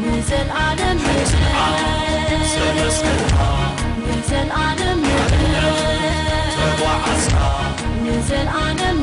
ንዘልኣለም ንዘልኣለም ንዘልኣለም ንዘልኣለም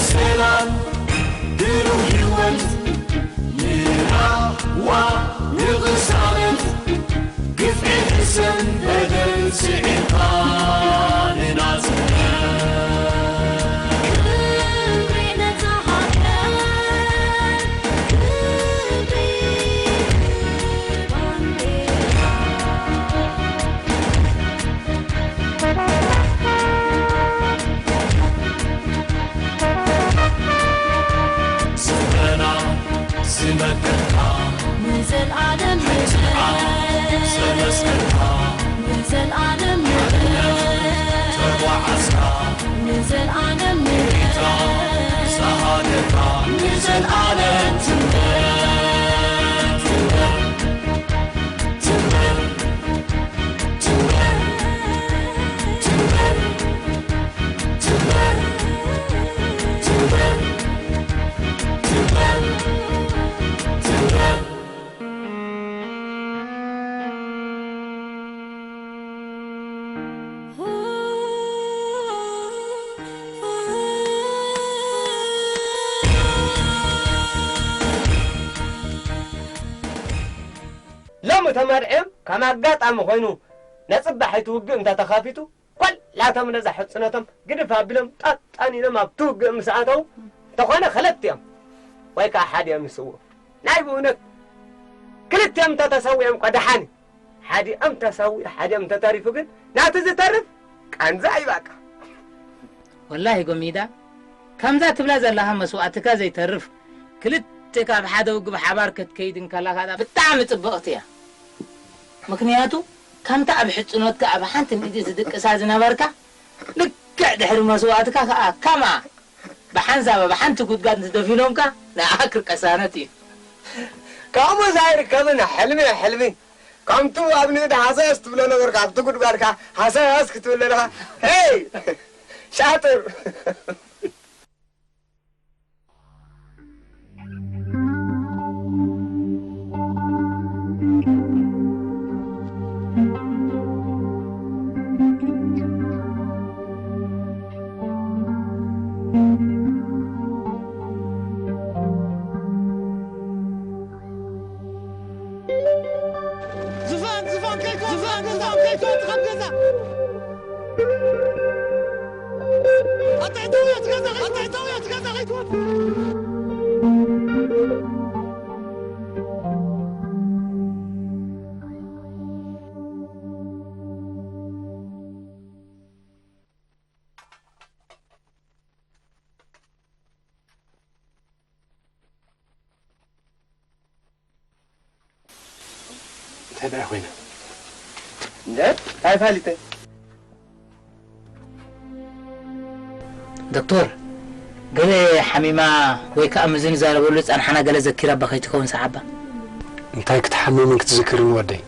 ሰላም ብሩህ ህይወት ንራህዋ ንቕሳነት ግፍዒ ሕሰም በደል ስዒርካ ንናጽነት። ክብሪ ነታ ሃገር፣ ክብሪ ባንዴራ። ስምረና ዝመከርካ ንዘልኣለም ዘመስከርካ ንዘልኣለም ተጓዓዝካ ንዘልኣለም ሳሃደካ ንዘልኣለም ትንበር ትንበር ትንበር ትንበር ትንበር ሎሚ ተመርዕዮም ከም ኣጋጣሚ ኮይኑ ነጽባሒቲ ውግእ እንተተኸፊቱ፣ ኮላቶም ነዛ ሕጽነቶም ግድፍ ኣቢሎም ጣጣን ኢሎም ኣብቲ ውግእ ምስ ኣተዉ፣ እንተኾነ ክልቲኦም ወይ ከኣ ሓዲኦም ይስውኡ። ናይ ብእውነት ክልቲኦም እንተተሰዊኦም እኳ ደሓን እዩ። ሓዲኦም ተሰዊኡ ሓዲኦም እንተተሪፉ ግን ናቲ ዝተርፍ ቃንዛ እዩ በቃ። ወላሂ ጎሚዳ፣ ከምዛ ትብላ ዘለኻ መስዋእትካ ዘይተርፍ፣ ክልቴካ ኣብ ሓደ ውግእ ብሓባር ክትከይድ እንከለኻ ብጣዕሚ ጽብቕቲ እያ። ምኽንያቱ፣ ከምታ ኣብ ሕጽኖትካ ኣብ ሓንቲ ንእዲ ትድቅሳ ዝነበርካ፣ ልክዕ ድሕሪ መስዋእትካ ከኣ ከምኣ ብሓንሳብ ኣብ ሓንቲ ጉድጓድ ምስ ደፊኖምካ፣ ንኣኻ ክርቀሳነት እዩ። ካብኡ ወጻኢ ኣይርከብን፣ ሕልሚ፣ ሕልሚ። ከምቱ ኣብ ንእዲ ሃሰስ ትብሎ ነበርካ፣ ኣብቲ ጉድጓድካ ሃሰስ ክትብል ኣለኻ። ሄይ! ሻጥር! ዝፋን፣ ዝፋን፣ ከይትወጽእ፣ ዝፋን፣ ከይትወጽእ ካብ ገዛ። ኣትሕተውያ ትገዛ፣ ኣትሕተውያ ትገዛ፣ ከይትወጽእ። እንታይ ደኣ ኮይና? እንደ እንታይ ፋሊጠ? ዶክተር፣ ገለ ሓሚማ ወይ ከኣ ምዚ ንዛረበሉ ዝጸንሓና ገለ ዘኪራ እባ ከይትኸውን ሰዓባ። እንታይ ክትሓምምን ክትዝክርን ወደይ?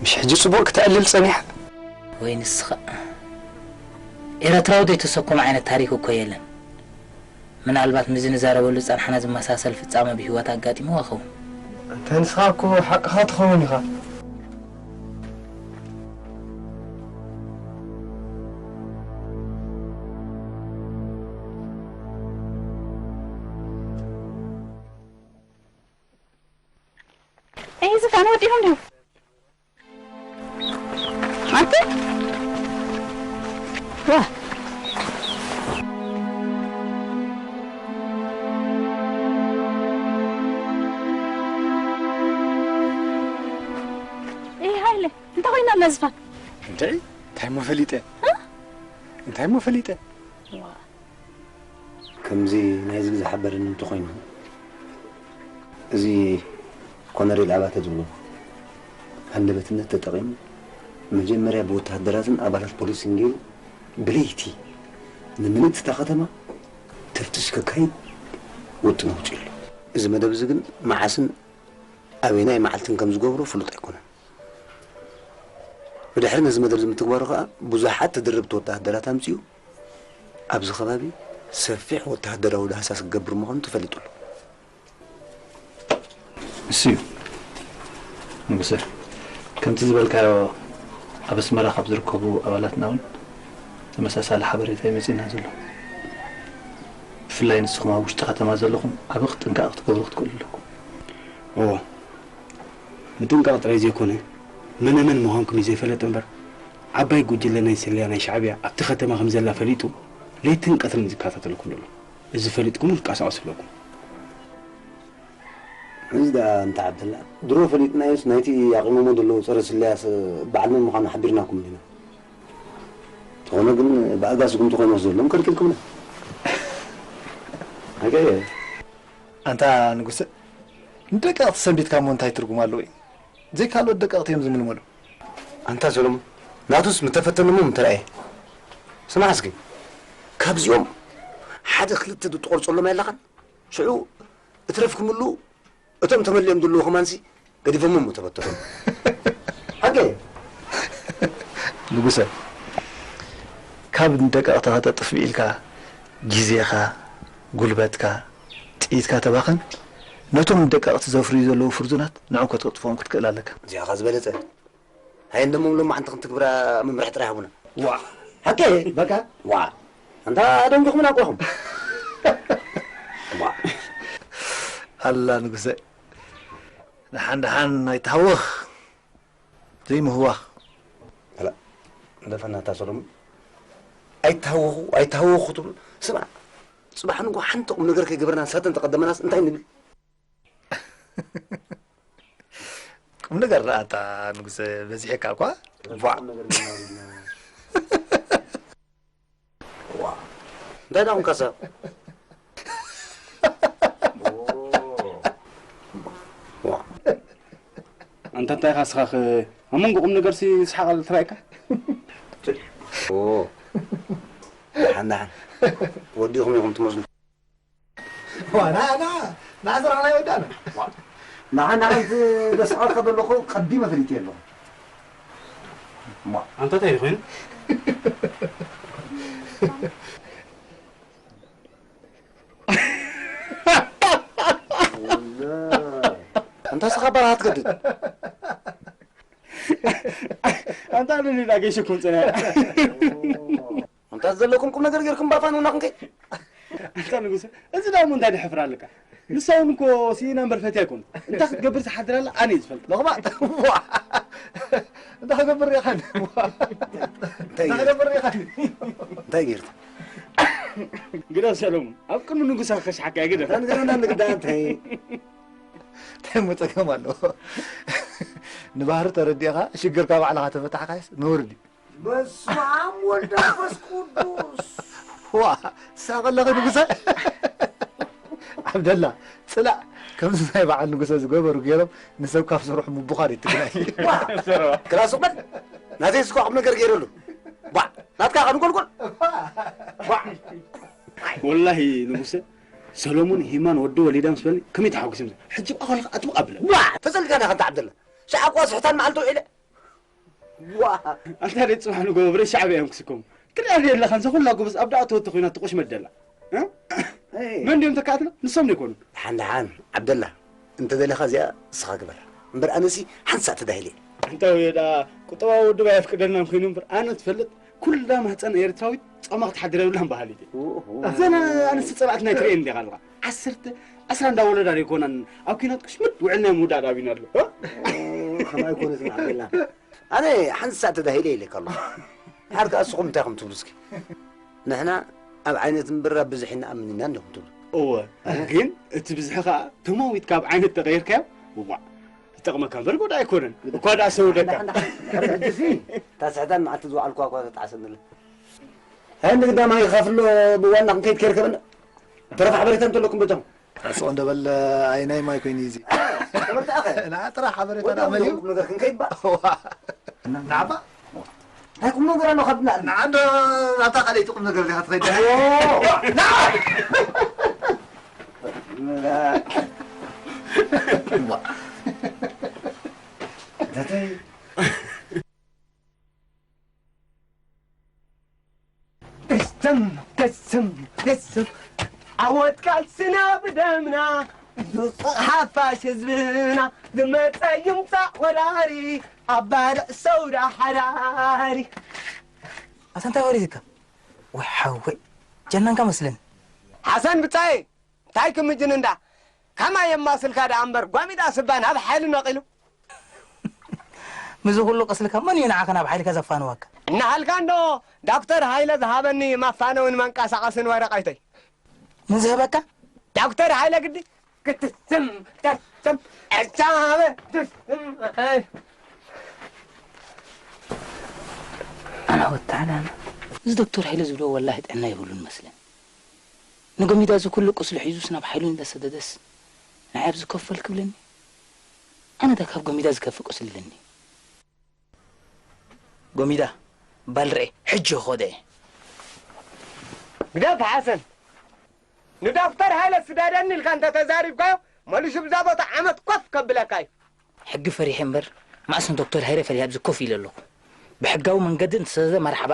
ምሽ ሕጂ ጽቡቕ ክተዕልል ጸኒሓ? ወይ ንስኻ? ኤረትራዊ ዘይተሰኮመ ዓይነት ታሪኽ እኮ የለን። ምናልባት ምስዚ ንዛረበሉ ዝጸናሕና ዝመሳሰል ፍጻመ ብህይወት ኣጋጢምዋ ኸውን። ኣንታ ንስኻ እኮ ሓቅኻ ትኸውን ኢኻ። እይ ዝፋን ወዲኹም ድዩ? ኣንተ ዋ ኢለ እንታይ ኮይና ኣላ ዝፋን? እንታይ እንታይ ሞ ፈሊጠ እንታይ ሞ ፈሊጠ ከምዚ ናይዚ ዝሓበረኒ እንተኾይኑ እዚ ኮነሬል ኣባተ ዝብሎ ሃንደበትነት ተጠቒሙ መጀመርያ ብወተሃደራትን ኣባላት ፖሊስን ገይሩ ብለይቲ ንምልእቲ እታ ከተማ ተፍትሽ ከካይድ ውጥን ኣውፂኡ ኣሎ። እዚ መደብ እዚ ግን መዓስን ኣበየናይ መዓልትን ከም ዝገብሮ ፍሉጥ ኣይኮነን። ብድሕሪ ነዚ መደብ እዚ ምትግባሩ ከኣ ብዙሓት ተደረብቲ ወተሃደራት ኣምጺኡ ኣብዚ ከባቢ ሰፊሕ ወተሃደራዊ ዳህሳስ ክገብር ምዃኑ ተፈሊጡ ኣሎ። ንሱ እዩ ንጉሰ። ከምቲ ዝበልካዮ ኣብ ኣስመራ ካብ ዝርከቡ ኣባላትና እውን ተመሳሳሊ ሓበሬታ እዩ መጺእና ዘሎ። ብፍላይ ንስኹም ኣብ ውሽጢ ከተማ ዘለኹም ዓቢ ጥንቃቐ ክትገብሩ ክትክእሉ ኣለኩም። እወ፣ ምጥንቃቕ ጥራይ ዘይኮነ መነ መን ምዃንኩም እዩ ዘይፈለጥ እምበር ዓባይ ጉጅለ ናይ ስለያ ናይ ሻዕብያ ኣብቲ ከተማ ከም ዘላ ፈሊጡ ለይትን ቀትርን እዩ ዝከታተለኩም ዘሎ። እዚ ፈሊጥኩም እውን ክትቀሳቐሱ ኣለኩም። እዚ ደኣ እንተ ዓብደላ ድሮ ፈሊጥናዮስ ናይቲ ኣቒሞሞ ዘለዉ ጸረ ስለያስ በዓል መን ምዃኑ ሓቢርናኩም እንዲና። እንተኾነ ግን ብኣጋ ስጉምቲ ኮይኖስ ዘሎም ከልኪልኩምና። ኣገየ ኣንታ ንጉሰ ንደቀቕቲ ሰንቢትካ እሞ እንታይ ትርጉም ኣለዎ እዩ? ዘይካልኦት ደቀቕቲ እዮም ዝምልመሉ። ኣንታ ሰሎሞን ናቱስ ምተፈተኑ እሞ ምተረኣየ። ስማዕ እስኪ ካብዚኦም ሓደ ክልተ ዶ ትቆርጸሎም ኣይለኻን? ሽዑ እትረፍ ክምሉ እቶም ተመሊኦም ዘለዉ ከማንሲ ገዲፎሞ እሞ ተበተኑ። ሓቂ ንጉሰ ካብ ንደቀቕቲ ከተጥፍእ ኢልካ ግዜኻ፣ ጉልበትካ፣ ጥይትካ ተባኽን ነቶም ንደቀቕቲ ዘፍርዩ ዘለዉ ፍርዙናት ንዕም ከተጥፍኦም ክትክእል ኣለካ። እዚኣ ኸ ዝበለጸ ሃየ እንደሞም ሎማዓንቲ ክንትግብራ ምምራሕ ጥራይ ሃቡና። ዋ ሓቂ በቃ ዋ ኣንታ ደንጉኹምና እኮ ኢኹም። ዋ ኣላ ንጉሰ ደሓን ደሓን ኣይትሃወኽ ዘይምህዋኽ። ግደፈና ኣታ ሰሎሞን ኣይትሃወኹ ኣይትሃወኹ ትብሉ። ስማዕ ጽባሕ ንግሆ ሓንቲ ቁምነገር ከይገበርና ንሳተን ተቐደመናስ እንታይ ንብል? ቁምነገር ደኣ ኣታ ንጉሰ በዚሕካ እኳ። ቧዕ እንታይ ደኣ ኮንካ ሰብ ኣንታ እንታይ ኢኻ ስኻኽ ኣብ መንጎ ቁምነገርሲ ስሓቕ ትራእካ። ደሓን ደሓን ወዲኹም ኢኹም ትመስሉ። ንዓ ንዓ ንዓ ስራሕና ይወዳእና። ንዓ ንዓ እቲ ዘስሕቐካ ዘለኹ ቀዲመ ፈሊጠዮ ኣለኹ። ኣንታ እንታይ ኮይኑ? ኣንታ ስኻ በረኻ ትገድድ። ኣንታ ንንዳ ገይሽኩም ጽና። ኣንታ ዘለኩም ቁም ነገር ጌርኩም ባፋን ውና ክንከይ ኣንታ ንጉሰ እዚ ዳሞ እንታይ ድሕፍር ኣለካ? ንሳ እውን እኮ ስኢና እምበር ፈትያ ኣይኮኑ። እንታይ ክትገብር ዝሓድር ኣላ ኣነ እየ ዝፈልጥ። ለኽባጥ እንታይ ክገብር ሪኻኒ እንታይ ክገብር ሪኻኒ እንታይ ጌርታ ግደፍ ሰለሙን ኣብ ቅድሚ ንጉሳ ከሽሓካ ግደፍ ንገረና ንግዳ እንታይ እንታይ ሞ ጸገም ኣለዎ ንባህሪ ተረዲእኻ ሽግርካ ባዕልኻ ተፈታሕካስ ነውሪ ድዩ በስመ ኣብ ወልድ መንፈስ ቅዱስ ዋ ሳቐለኺ ንጉሰ ዓብደላ ጽላእ ከምዚ ናይ በዓል ንጉሰ ዝገበሩ ገይሮም ንሰብ ካብ ስርሑ ምቡኻር ይትግራይ ክላስ በል ናተይ ስኳ ቁም ነገር ገይረሉ ባ ናትካ ከንቆልቆል ወላሂ ንጉሰ ሰሎሞን ሂማን ወዲ ወሊዳ ምስ በለኒ ከመይ ተሓጒሰ ሕጂ ብኣ ከለኻ ኣጥብቕ ኣብለ ተጸልካ ዳ ከንታ ዓብደላ ሻዕቋ ስሕታን መዓልቲ ውዒለ ኣንታ ደይ ጽባሕ ንጎ ብረ ሻዕብያ እዮም ክስከሙ ትርኣኒ ኣለኻ እዛ ኩላ ጎበዝ ኣብ ደኣ ተወተ ኮይና ትቆሽ መደላ መን ድዮም ተካኣትና ንሶም ዘይኮኑ ሓን ደሓን ዓብደላ እንተ ደለኻ እዚኣ እስኻ ግበራ እምበር ኣነሲ ሓንሳእ ተዳሂለ እንተ ወየ ደኣ ቁጠባዊ ውድብ ኣየፍቅደልናን ኮይኑ እምበር ኣነ ትፈልጥ ኩላ ማህፀን ኤርትራዊት ጾማ ክትሓድር የብላን በሃሊት እየ ዘና ኣነሲ ፀላእቲ ናይ ትርእየን እንዲኻ ኣለኻ ዓሰርተ ዕስራ እንዳወለዳ ዘይኮናን ኣብ ኪናት ክሽምድ ውዕልና ምውዳድ ኣቢና ኣሎ ከማይ ኮነ ስማዕ በላ ኣነ ሓንሳእ ተዳሂለ ኢለካ ኣለኹ ሓር ከኣ እስኹም እንታይ ከም ትብሉ እስኪ ንሕና ኣብ ዓይነት እምበር ኣብ ብዝሒ ንኣምን ኢና እንዲኹም ትብሉ እወ ግን እቲ ብዝሒ ከኣ ተማዊት ካብ ዓይነት ተቐይርካዮ ዋዕ ጠቕመካ እምበር ጎዳ ኣይኮነን። እኳ ደኣ ሰው ደካ። ሕጂ ሲ፣ እታ ስሕታን መዓልቲ ዝወዓልኩዋ እኳ ተጣዕሰኒ ኣላ። ሃይ፣ ንግዳማይ ክኸፍሎ ብዋና ክንከይድ ከይርከበና። ተረፈ ሓበሬታ እንተለኩም በጃኹም። ኣስቆ እንደ በል ኣይናይ ማይ ኮይኑ እዩ እዚ። ተበልተኣኸ። ንዓ ጥራሕ ሓበሬታ ወዲ ደኣ መሊኡ። ቁም ነገር ክንከይድ ባ። ዋ። ንዓባ። እንታይ ቁም ነገር ኣሎ ካብና። ንዓ እንዶ ናብታ ካልኣይቲ ቁም ነገር ዲኻ ትኸይድ? ኦ። ንዓ። ደስም ደስም ደስም ዓወት ቃልስና ብደምና ዝውፅእ ሓፋሽ ህዝብና ዝመፀ ይምፃእ ወራሪ ኣባልዕ ሰውራ ሓራሪ ኣታ እንታይ ወሪድካ ወይ ሓወይ ጀናንካ መስለኒ ሓሰን ብፃይ እንታይ ክምጅን እንዳ ከማይ የማስልካ ደኣ እምበር ጓሚዳ ስባ ናብ ሓይሊ ነቒሉ። ምስዚ ኩሉ ቅስልካ መን እዩ ንዓኻ ናብ ሓይልካ ዘፋንወካ? እናሃልካ እንዶ ዶክተር ሃይለ ዝሃበኒ መፋነውን መንቀሳቐስን ወረቐይተይ። መን ዝህበካ? ዶክተር ሃይለ ግዲ ክትስም ተስም ዕጫበ ትስም ኣነ ወታዕላና እዚ ዶክተር ሃይለ ዝብሎ ወላሂ ጥዕና የብሉን መስለን። ንጎሚዳ እዚ ኩሉ ቁስሊ ሒዙስ ናብ ሓይሉ እንዳሰደደስ ንዓይ ኣብዚ ኮፍ በል ክብለኒ? ኣነ ዳ ካብ ጎሚዳ ዝከፍእ ቁስሊ ኣለኒ? ጎሚዳ ባል ርኤ ሕጂ ክኸዶ እየ። ግደፍ ሓሰን፣ ንዶክተር ሃይለ ስደደኒ ኢልካ እንተተዛሪብካዮ መሊሱ ብዛ ቦታ ዓመት ኮፍ ከብለካ እዩ። ሕጊ ፈሪሐ እምበር መኣስ ንዶክተር ሃይለ ፈሪሐ ኣብዚ ኮፍ ኢለ ኣለኹ። ብሕጋዊ መንገዲ እንተሰደደ መርሓባ፣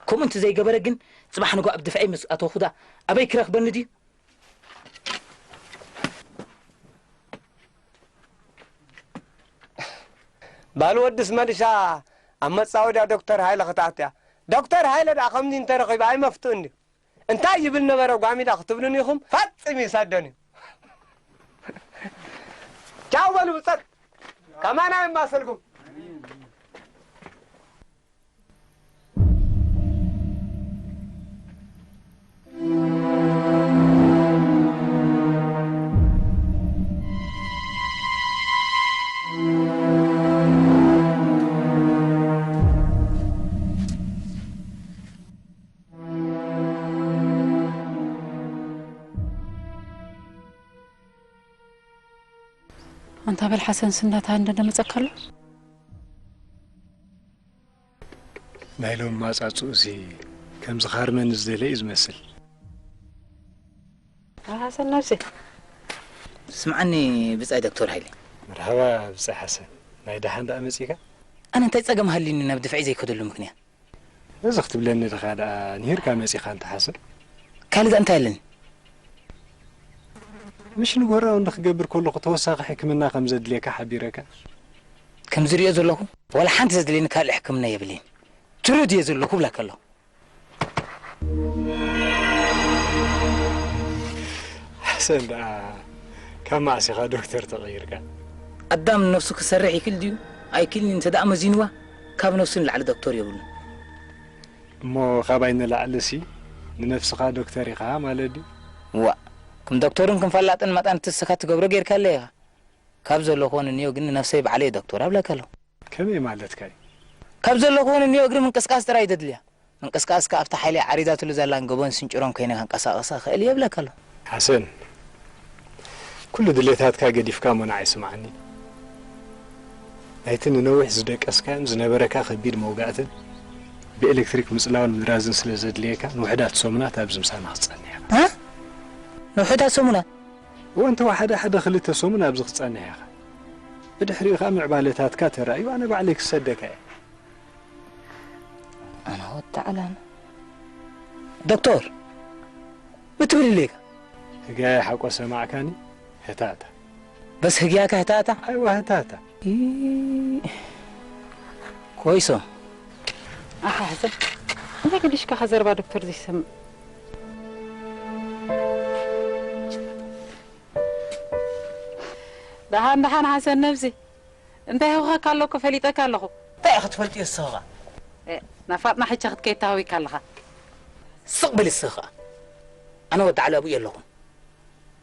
ከምኡ እንተዘይገበረ ግን ጽባሕ ንግሆ ኣብ ድፍዐይ ምስ ኣተኹ ደኣ ኣበይ ክረኽበኒ ድዩ? ባል ወድስ መሊሳ ኣብ መጻወድያ ዶክተር ሃይለ ክትኣቱ እያ። ዶክተር ሃይለ ደኣ ከምዚ እንተረኺቡ ኣይመፍትእን ድዩ? እንታይ ይብል ነበረ ጓሚዳ ክትብሉኒ ኢኹም? ፈጺሙ ይሰደን እዩ። ቻው በሉ ብጸት። ከማና የማሰልኩም። ኣንታ በል ሓሰን ስንዳታ እንደ ደመጸካ ኣሎ። ናይ ሎም ማጻጽኡ እዚ ከም ዝኻርመኒ ዝደለ እዩ ዝመስል። ሓሰን ነብሲ ስምዓኒ ብጻይ ዶክተር ሃይለ። መርሃባ ብጻይ ሓሰን ናይ ደሓን ደኣ መጺካ? ኣነ እንታይ ጸገም ሃልዩኒ ናብ ድፍዒ ዘይከደሉ ምክንያት? እዚ ክትብለኒ ድኻ ደኣ ንሂርካ መጺኻ እንተ ሓሰን? ካልእ ደኣ እንታይ ኣለኒ? ምሽ ንጎራው ንኽገብር ከለኹ ተወሳኺ ሕክምና ከም ዘድልየካ ሓቢረካ? ከም ዝሪኦ ዘለኹ ዋላ ሓንቲ ዘድልየኒ ካልእ ሕክምና የብለይን። ትሩድ እየ ዘለኹ እብለካ ኣለኹ። ሓሰን ደኣ ካብ መዓስ ኢኻ ዶክተር ተቐይርካ? ኣዳም ንነብሱ ክሰርሕ ይክል ድዩ ኣይክልን'ዩ እንተ ደኣ መዚንዋ ካብ ነብሱ ንላዕሊ ዶክተር የብሉን። እሞ ካባይ ንላዕሊሲ ንነብስኻ ዶክተር ኢኻ ማለት ድዩ? ዋእ ከም ዶክተርን ከም ፈላጥን መጠን እቲ ንስኻ ትገብሮ ጌርካለይ ኢኻ። ካብ ዘለኹዎ ንንዮ ግን ንነብሰይ ባዕለይ እየ ዶክተር ኣብለካ ኣለኹ። ከመይ ማለትካ እዩ? ካብ ዘለኹዎ ንንዮ እግሪ ምንቅስቃስ ጥራይ እዩ ዘድልያ። ምንቅስቃስ ከኣ ኣብታ ሓይለይ ዓሪዳትሉ ዘላን ጎቦን ስንጭሮን ኮይነ ከንቀሳቕሳ እኽእል እየ እብለካ ኣለኹ። ሓሰን፣ ኩሉ ድሌታትካ ገዲፍካ እሞ ንዓይ ስምዓኒ። ናይቲ ንነዊሕ ዝደቀስካዮን ዝነበረካ ከቢድ መውጋእትን ብኤለክትሪክ ምጽላውን ምድራዝን ስለ ዘድልየካ ንውሑዳት ሰሙናት ኣብዚ ምሳና ክትጸንሕ ኢኻ። እ? ንውሑዳት ሰሙናት? እወ እንተወሓደ ሓደ ክልተ ሰሙን ኣብዚ ክትጸንሕ ኢኻ። ብድሕሪኡ ከኣ ምዕባለታትካ ተራእዩ ኣነ ባዕለይ ክሰደካ እየ። ኣነ ወዲ ዓላማ። ዶክቶር፣ ብትብል ኢለካ። ህግያይ ሓቆ ሰማዕካኒ? ህታታ። በስ ህግያካ ህታታ? ኣይዋ ህታታ። ኢ- ኮይሶ። ኣሓ ሕሰብ እንታይ ገዲሽካ ከዘርባ ዶክተር ዘይሰምዕ ደሓን ደሓን ሓሰን ነብሲ እንታይ ህውኸካ ኣሎ እኮ ፈሊጠካ ኣለኹ እንታይ ኢኺ ትፈልጥዮ ንስኺ ኸኣ ናፋጥና ሕጂ ክትከይድ ተሃዊካ ኣለኻ ስቕ በሊ ንስኺ ኸኣ ኣነ ወዲ ዓላቡ እየ ኣለኹ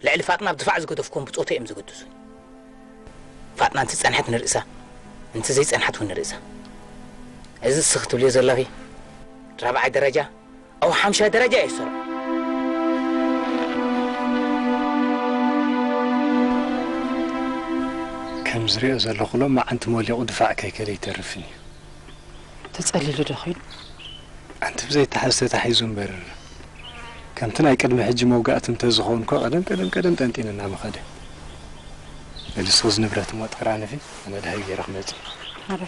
ልዕሊ ፋጥና ብድፋዕ ዝገደፍክዎም ብጾተይ እዮም ዘገድሱኒ ቃጥና እንት ጸንሐት ንርእሳ፣ እንት ዘይጸንሐት እውን ንርእሳ። እዚ እስኺ ትብልዮ ዘለኺ ራብዓይ ደረጃ፣ ኣብ ሓምሻይ ደረጃ እዩ ዝሰርዖ። ከም ዝሪኦ ዘለኹ ሎማዓንቲ ሞሊቑ ድፋዕ ከይከደ ኣይተርፍን እዩ። ተጸሊሉ ዶ ኺዱ? ኣንቲ ብዘይተሓዝ ተታሒዙ እምበር፣ ከምቲ ናይ ቅድሚ ሕጂ መውጋእቲ እንተዝኸውን እኮ ቀደም፣ ቀደም፣ ቀደም ጠንጢንና ምኸደ። በሊ እስኺ እዚ ንብረት እሞ ጠራንፊ፣ ኣነ ደሃይ ገይረ ክመጽእ። ኣረ።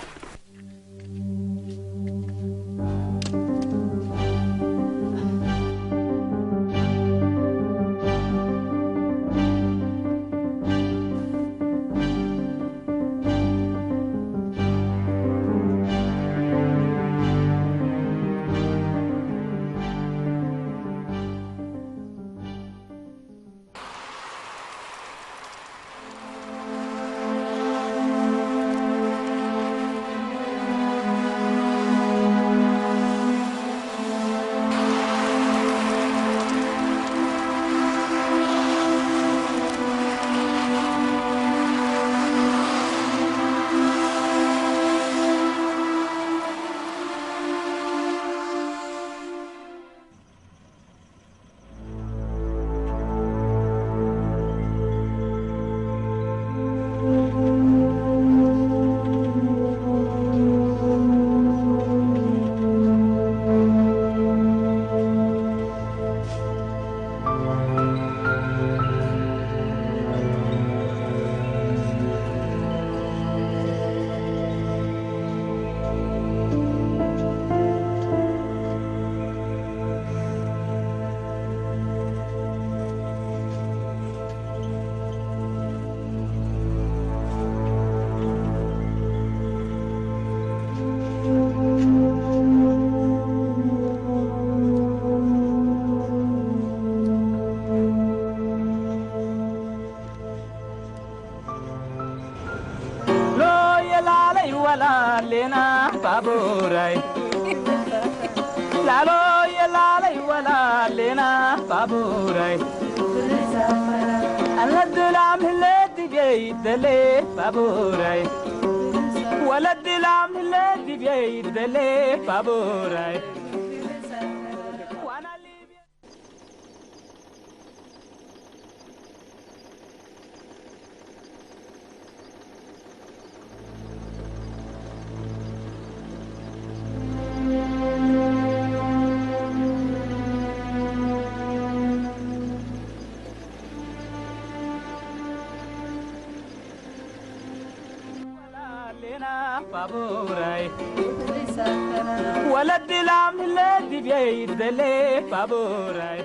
ሎየ ላለይ ወላለና ባቡረይ፣ ላሎየ ላለይ ወላለና ባቡረይ፣ ኣነድላም ህለዲ ቤይደሌ ባቡረይ፣ ወለድላም ህለዲ ቤይደሌ ባቡረይ። ወለዲ ላም ህለዲ ቤይደሌ ባቡረይ።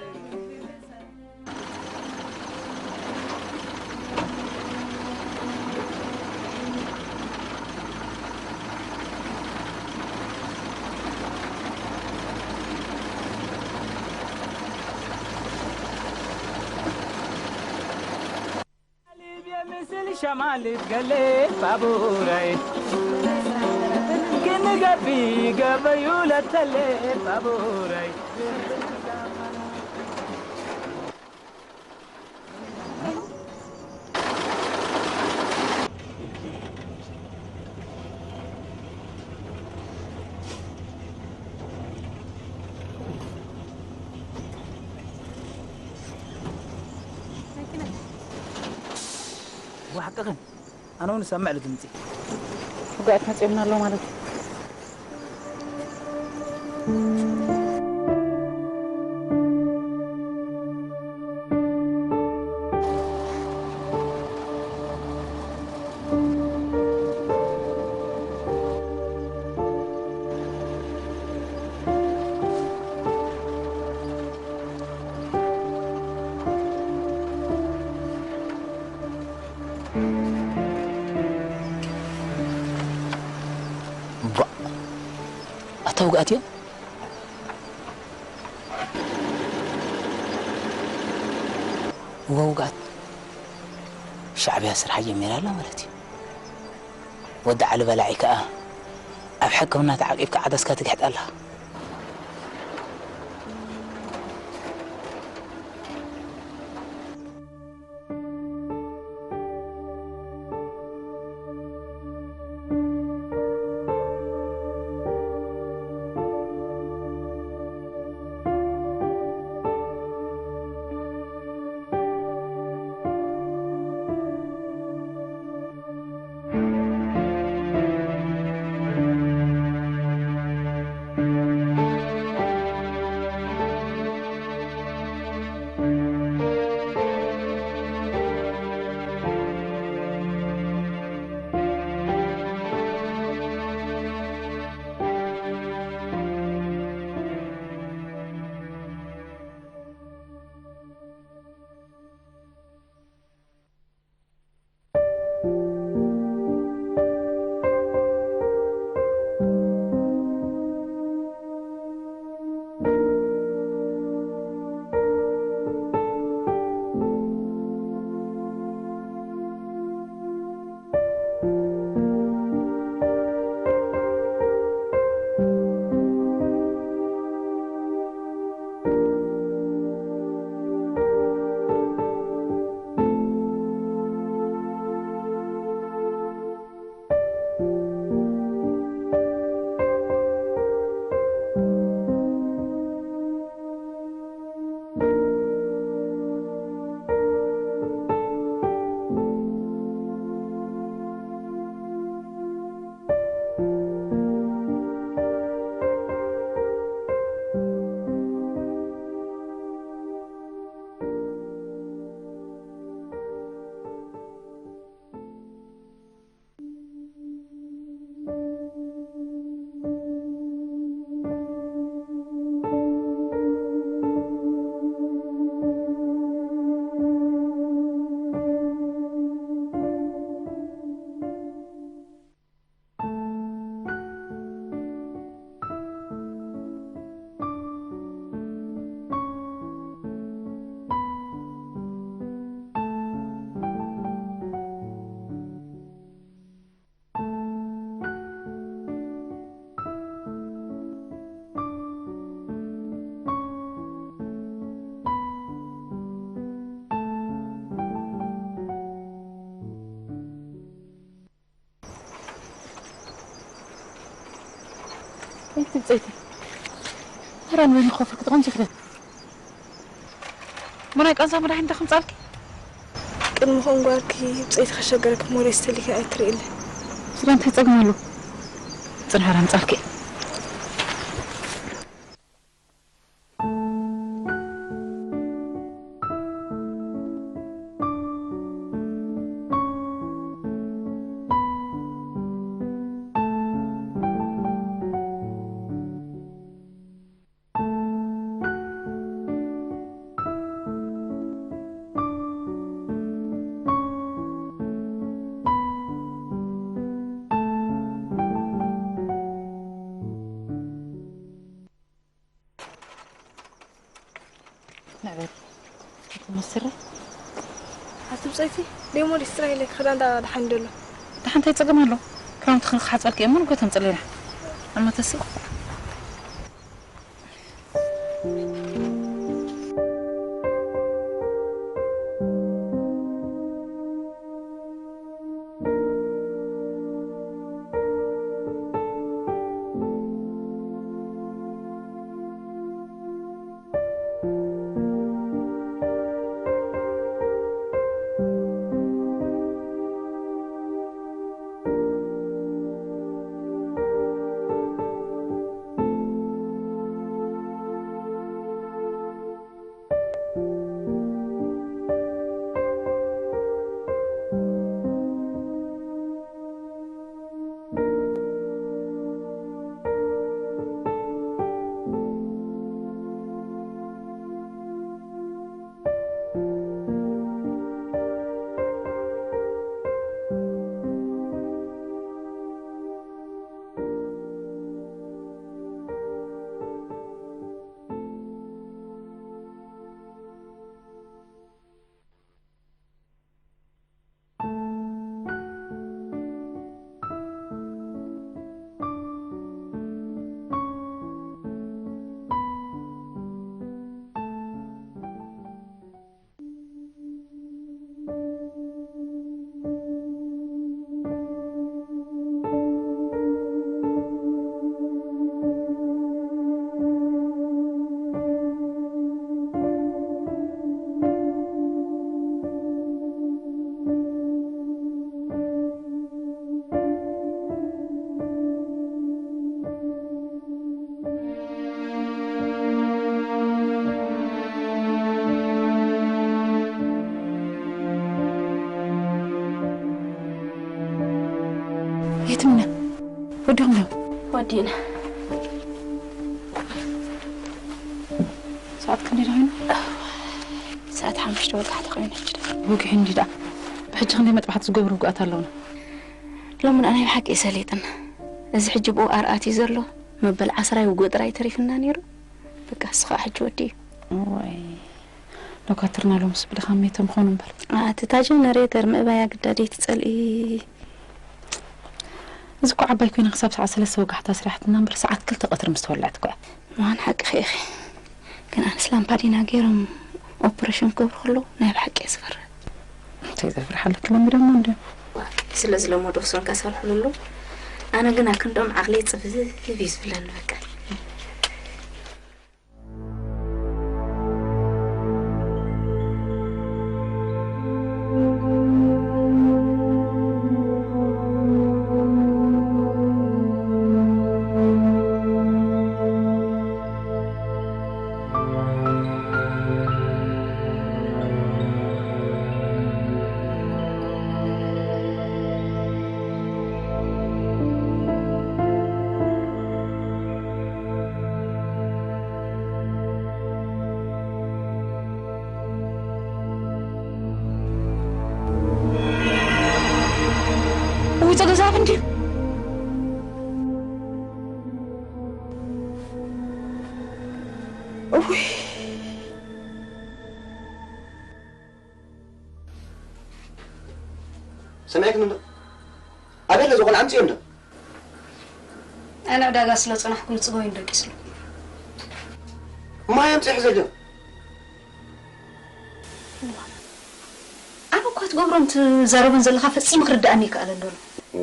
ሊብየ ምስል ሸማልት ገሌ ባቡረይ፣ ክንገቢ ገበዩ ለተሌ ባቡረይ። ብሓቅኽን፣ ኣነ እውን እሰምዕ ድምፂ። ውግኣት መፂኦምና ኣሎ ማለት እዩ። እባ፣ ኣታ ውግኣት እዮም። እወ ውግኣት፣ ሻዕብያ ስርሓ ጀሚራ ኣላ ማለት እዩ። ወዲ ዓሊ በላዒ ከኣ ኣብ ሕክምና ተዓቂብካ ዓደስካ ትግሕጥ ኣለኻ። እንቲ ብጸይቲ። ተራን ወይኒ ኮፈ ክትቆም ትኽእል። ምናይ ቃንዛ መድሓኒት ከምጻልኪ? ቅድሚ ኹም ጓልኪ ብጸይቲ ከሸገረክ ሞዴስ ተሊካ ኣይትርእይለ። ስለ እንታይ ጸገም ኣሎ? ጽንሓራ ምጻልኪ። ንዕበል። መስረ። ኣቲ ብጸይቲ ደሞ ዲስትራ ኢለ ክዳን ዳ ደሓን ደሎ። ደሓን እንታይ ጸገም ኣሎ? ክዳውንቲ ክንክሓጸልኪ እየ፣ ምን እኮ ተምጽለና። ኣልመተሲ። የትምና ወዲኹም ዶ? ወዲእና። ሰዓት ክንደይ ደኺኑ? ሰዓት ሓሙሽተ ወጋሕታ ኮይኑ ሕጂ ደኣ። ወግሒ እንዲ ደኣ። ብሕጂ ክንደይ መጥባሕቲ ዝገብሩ ውጉኣት ኣለውና? ሎሚ ንኣናይ ብሓቂ እዩ ሰሊጥና። እዚ ሕጂ ብኡ ኣርኣት እዩ ዘሎ። መበል ዓስራይ ውጉእ ጥራይ ተሪፍና ነይሩ። በቃ፣ እሱ ኸዓ ሕጂ ወዲኡ። እዋይ፣ ዶካትርና ሎምስ ብድኻም ሜቶም ኾኑ እምበር። ኣቲ እታ ጀነሬተር ምእባያ ግዳደይ ትጸልኢ። እዚ እኮ ዓባይ ኮይና ክሳብ ሰዓት ሰለስተ ወጋሕታ ስራሕትና እምበር፣ ሰዓት ክልተ ቀትሪ ምስ ተወልዐት እኮ እያ። ምዃን ሓቅኺ ኢኺ። ግን ኣነስ ላምፓዲና ገይሮም ኦፕሬሽን ክገብሩ ከለዉ ናይ ብሓቂ እየ ዝፈርህ። እንታይ ዘፍርሓለኪ? ለሚዶሞ እንድዮም። ስለ ዝለመዱ ክሰንካ ሰርሕሉ ኣለዉ። ኣነ ግን ኣክንዶም ዓቕለይ ጽብብ እዩ ዝብለኒ በቃ። ውይ፣ ጸገዛብ እንድዩ። ውይ። ሰሚዕክኒ እንዶ? ኣበይ ኣሎ እዚ ቆልዓ? ኣምፅዮ እንዶ? ኣነ ዕዳጋ ስለ ጸናሕኩ ንጽበዩ ደቂስሉ። ማይ ኣምፅዮ ሕዘልዮ። ኣነ እኳ ትገብሮን ትዛረቦን ዘለኻ ፈጺሙ ክርድኣኒ ይከኣል እንዶ ኣሎ። ኦ።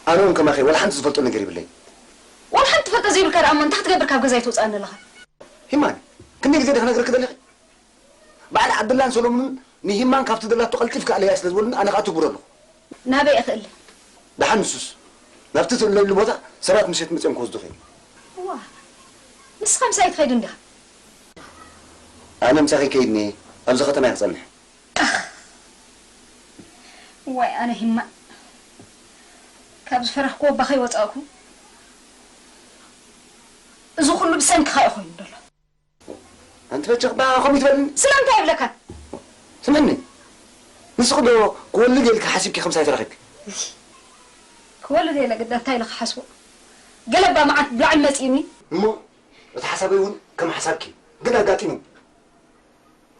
ኣነ እውን ከማኸ ዋላ ሓንቲ ዝፈልጦ ነገር ይብለይ። ዋላ ሓንቲ ትፈልጦ ዘይብልካ ደኣ እሞ እንታይ ክትገብር ካብ ገዛይ ትወፅኣኒ ኣለኻ? ሂማን፣ ክንደይ ግዜ ዲኺ ክነግረኪ ደሊኺ? በዓል ዓብድላን ሰሎሙንን ንሂማን ካብቲ ደላቶ ቀልጢፍካ ኣለያ ስለ ዝበሉኒ ኣነ ከዓ ትጉረ ኣለኹ። ናበይ እኽእል? ደሓን ንሱስ ናብቲ ትእለሉ ቦታ ሰባት ምሸት መፅኦም ክወስዱ ኸይኑ። ዋ፣ ንስኻ ምሳይ ትኸይድ እንዲኻ? ኣነ ምሳኺ ከይድኒ ኣብዚ ከተማ እየ ክጸንሕ። ዋይ ኣነ ሂማ፣ ካብ ዝፈራሕክዎ እባ ከይወጻእኩ፣ እዚ ኩሉ ብሰንክኻ እዩ ኮይኑ ዘሎ። ኣንቲ ፈቸኽ እባ ከምኡ ይትበልኒ። ስለምንታይ ይብለካ? ስምዕኒ፣ ንስኺ ዶ ክወልድ ኢልኪ ሓሲብኪ ከምሳይ ተረኺብኪ? ክወልድ ኢለ ግዳ እንታይ ኢለ ክሓስቦ? ገለ እባ መዓት ብላዕሊ መጺኡኒ። እሞ እቲ ሓሳበይ እውን ከም ሓሳብኪ ግን ኣጋጢሙ።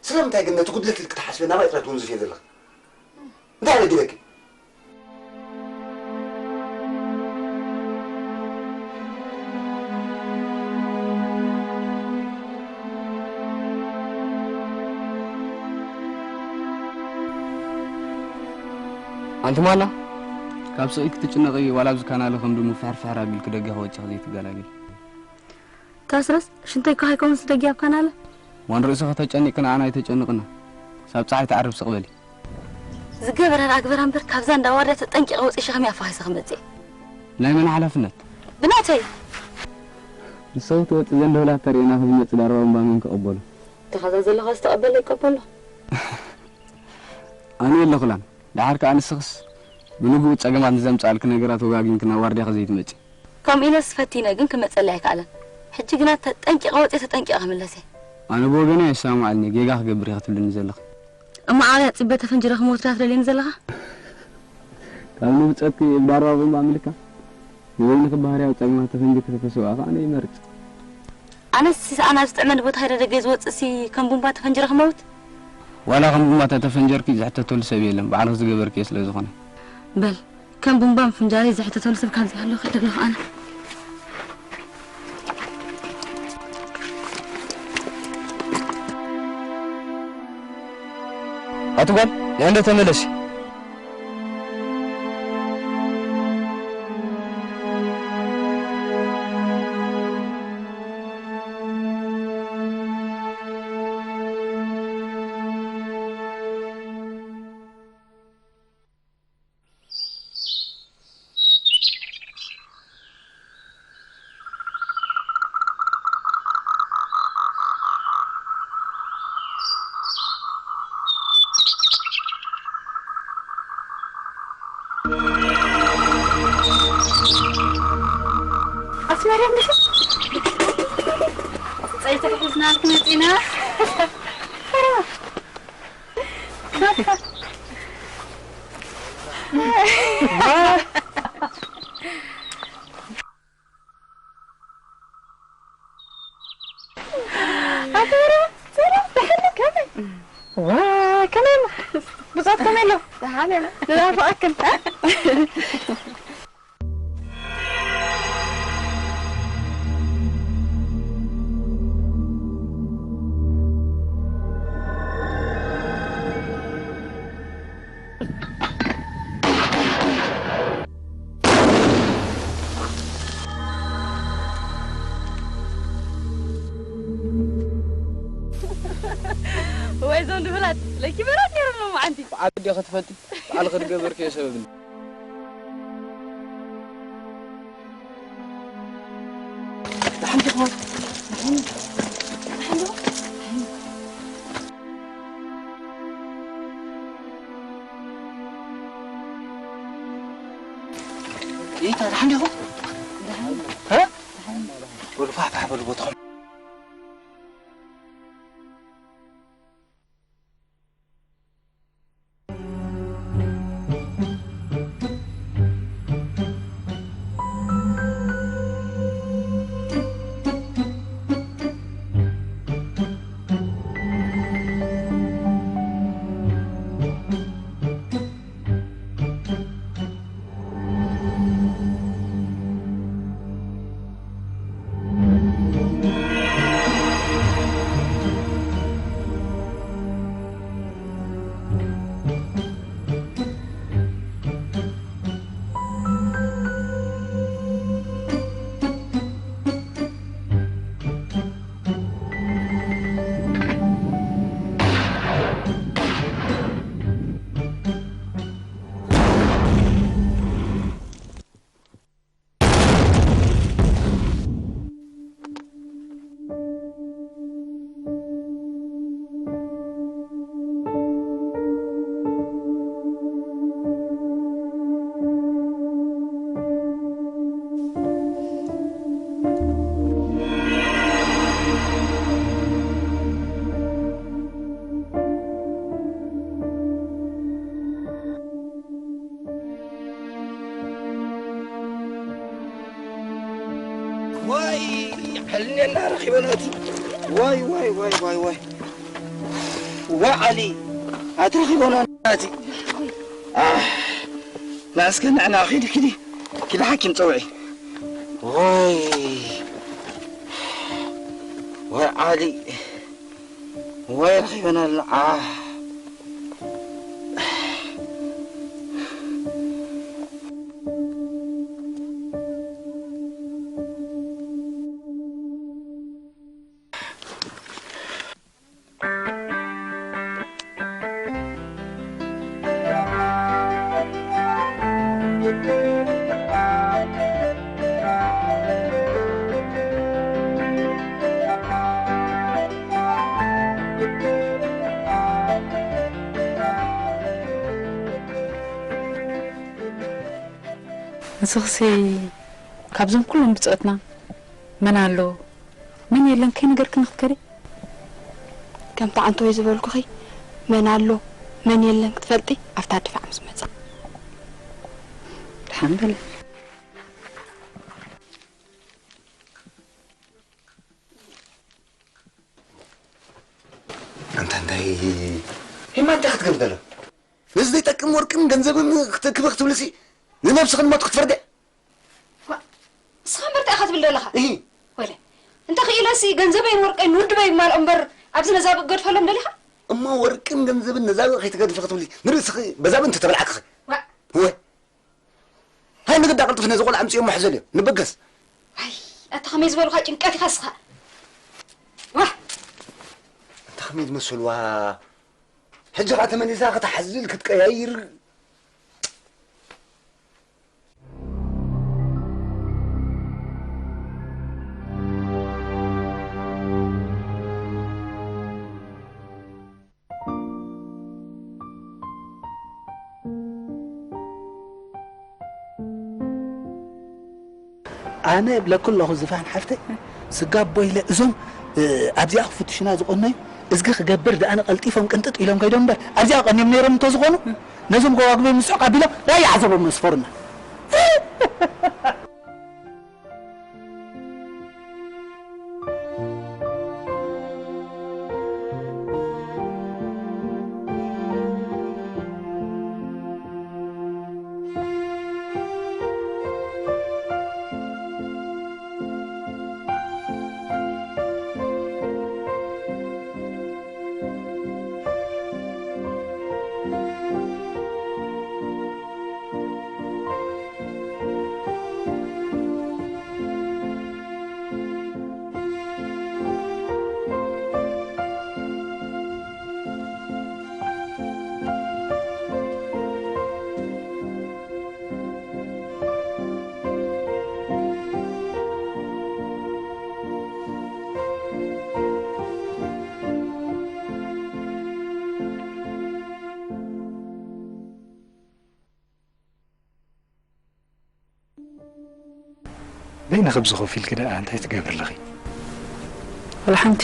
ስለምንታይ ግን ነቲ ጉድለት ኢልኪ ትሓስቢ ናባይ ጥራይ ትወንዝፍዮ ዘለኺ? እንታይ ኣበዲለኪ? ኣንቲ ማና፣ ካብ ስቕ ኢልኪ ትጭነቒ ዋላ ኣብዚ ካናለ ከም ድሙ ፍሕር ፍሕር ኣቢልኪ ደገ ክወጽኺ ዘይትገላገሊ። ካስረስ ሽንተይ እኮ ከይከውንስ ደጊ ኣብ ካናለ። ዋን ርእስኺ ተጨኒቕኪ ንዓና ኣይተጨንቕና። ሳብ ጸሓይ ትዓርብ ስቕ በሊ። ዝገበራ ኣግበራ እምበር ካብዛ እንዳ ዋርድያ ተጠንቂቐ ወጺ ሸኸሚ ኣፋኺሰ ክመጽእ። ናይ መን ሓላፍነት? ብናተይ። ንሰው ትወጽእ ዘንደውላ ተርእና ክዝመጽእ ዳርባ እምባ መን ክቕበሉ? ተኸዛ ዘለኻ ዝተቐበለ ይቀበሎ። ኣነ የለኹላን። ደሓር ከኣ ንስኽስ ብንግኡ ጸገማት ንዘምጽኣልኪ ነገራት ወጋጊንኪ ናብ ዋርድያኺ ዘይትመጺ። ከምኡ ኢለስ ፈቲነ ግን ክመጸለይ ኣይከኣለን። ሕጂ ግና ተጠንቂቐ ወጺኤ ተጠንቂቐ ክምለስ እየ። ኣነ ብወገነይ ኣይሰማማዓልን'የ፣ ጌጋ ክገብር ኢኺ ትብልኒ ዘለኺ። እሞ ዓብያ ጽበ ተፈንጅረ ክመውት ዲኻ ትደልየኒ ዘለኻ? ካብ ንብጸትኪ ብዳርባ ቡምባ ምልካ ንበይንኺ ባህርያዊ ጸገማት ተፈንጂርኪ ተተሰዋእኺ ኣነ ይመርጽ። ኣነስ ኣነ ኣብ ዝጥዕመኒ ቦታ ከይደ ደገ ዝወጽእሲ ከም ቡምባ ተፈንጅረ ክመውት? ዋላ ከም ቡምባ ተተፈንጀርኪ ዝሕተተሉ ሰብ የለን፣ ባዕልኺ ዝገበርክዮ ስለ ዝኾነ። በል ከም ቡምባን ፍንጃለይ ዝሕተተሉ ሰብ ካብ ዘይሃሎ ከይደ ኣለኹ ኣነ። ኣቲ ጓል፣ ንእንዶ ተመለሲ። ኣስመራ እንዲኹ? ጸይተ ሒዝና ክንመጽእ ኢና። ኣቶ ብርሃን፣ ሰላም፣ ደሓን ከመይ? ዋ፣ ከመይ እሞ? ብጾት ከመይ ኣሎ? ደሓን እዮም። ንናፍቐክን። ወይ እዞም ድሁላት ለኪ በራት ነይሮም ሎማዓንቲ። በዓል ዲኻ ትፈልጢ? በዓል ክትገበርክዮ ሰበብ እንዲ። ደሓን ዲኹም? ደሓን፣ ደሓን ዲኹም? ኢታ ደሓን ዲኹም? ደሓን። እ? ደሓን። በሉ ፋሕፋሕ በሉ ቦታኹም። ዋይ፣ ሕልኔና ረኺበናቲ። ዋይ፣ ዋይ፣ ዋይ፣ ዋይ፣ ዋይ። ዋ ዓሊ፣ ኣትረኺበናቲ። ኣህ፣ ናስከ ንዕና ኺዲ፣ ኪዲ፣ ኪዲ ሓኪም ጸውዒ። ዋይ፣ ዋይ ዓሊ፣ ዋይ ረኺበናልና። ኣህ። ንስኽሲ ካብዞም ኩሎም ብጾትና መን ኣሎ መን የለን ከይነገርክኒ ክትከዲ? ከምቲ ዓንተወይ ዝበልኩኺ መን ኣሎ መን የለን ክትፈልጢ ኣብታ ድፋዕ ምስ መጻ። ድሓን በለ። ኣንታ እንታይ ሂማ እንታይ ክትገብር ዘሎ? ነዚ ዘይጠቅም ወርቅን ገንዘብን ክትእክቢ ክትብልሲ ንነብስኽን ሞት ክትፈርደ? ዋ፣ ንስኻ እምበር እንታይ ኢኻ ትብል ዘለኻ? እሂ። ወለ፣ እንተ ክኢለሲ ገንዘበይን ወርቀይን ንውድበይ ይማልኦ እምበር ኣብዚ ነዛብእ ክገድፈሎም ደሊኻ? እሞ ወርቅን ገንዘብን ነዛብእ ከይትገድፊ ክትብሊ ንርእስኺ በዛብእ እንተተበልዓክኺ? ዋ። እወ። ሃይ ንግዳ ቅልጥፍ ነዚ ቆልዓ ኣምፅኦ እሞ ሕዘልዮ። ንበገስ። ኣይ፣ ኣታ ከመይ ዝበሉኻ ጭንቀት ኢኻ እስኻ? ዋ። ኣንታ ከመይ ዝመስልዋ? ሕጂ ኸዓ ተመሊሳ ክትሓዝል ክትቀያይር። ኣነ እብለኪ ኣለኹ ዝፋን ሓፍተይ፣ ስጋብ ቦይለ እዞም፣ እ፣ ኣብዚኣ ክፍትሹና ዝቐነዩ እዝጊ ክገብር ደኣነ ቀልጢፎም ቅንጥጥ ኢሎም ከይዶም እምበር ኣብዚኣ ቀንዮም ነይሮም እንተዝኾኑ ነዞም ጎባጉበይ ምስዑቕ ኣቢሎም ራያ ዓዘቦም መስፈሩና። በይንኺ ብዚ ኮፍ ኢልኪ ደኣ እንታይ ትገብሪ ኣለኺ? ወላ ሓንቲ።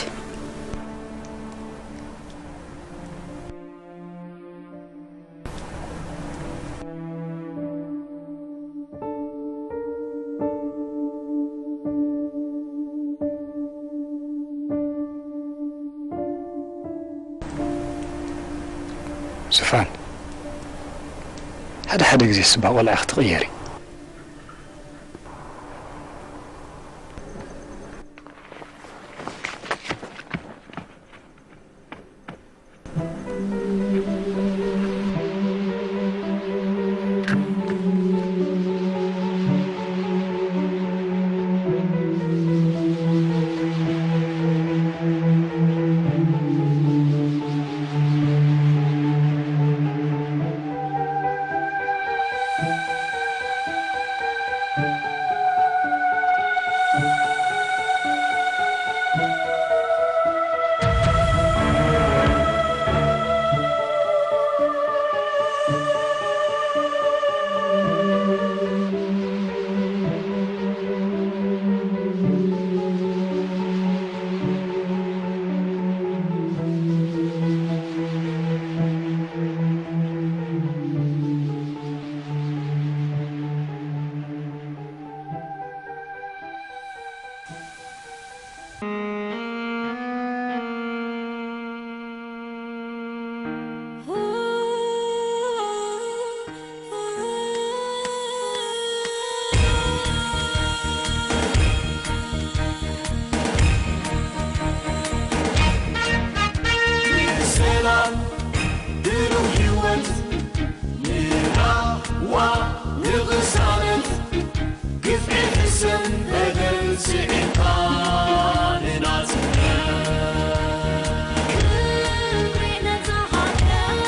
ዝፋን፣ ሓደ ሓደ ግዜ ስባ ቆልዓ ክትቕየሪ። ግፍዒ ሕሰም በደል ስዒርካ ንናጽነት። ክብሪ ነታ ሃገር፣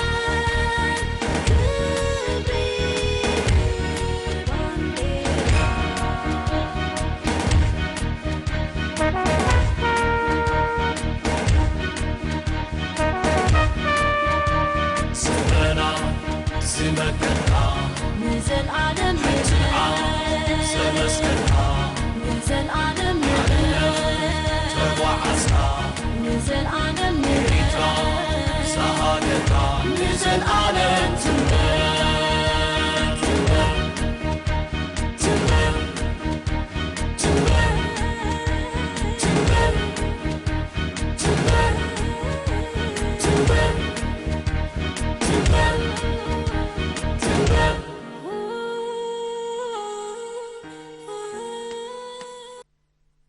ክብሪ ንባንዴራ። ስረና ዝመከትካ ንዘልኣለም ሕንትኣ ዘመስከርካ ንዘልኣለም ተጓዓዝካ ንዘልኣለም ኤርትራ ዝሃገርካ ንዘልኣለም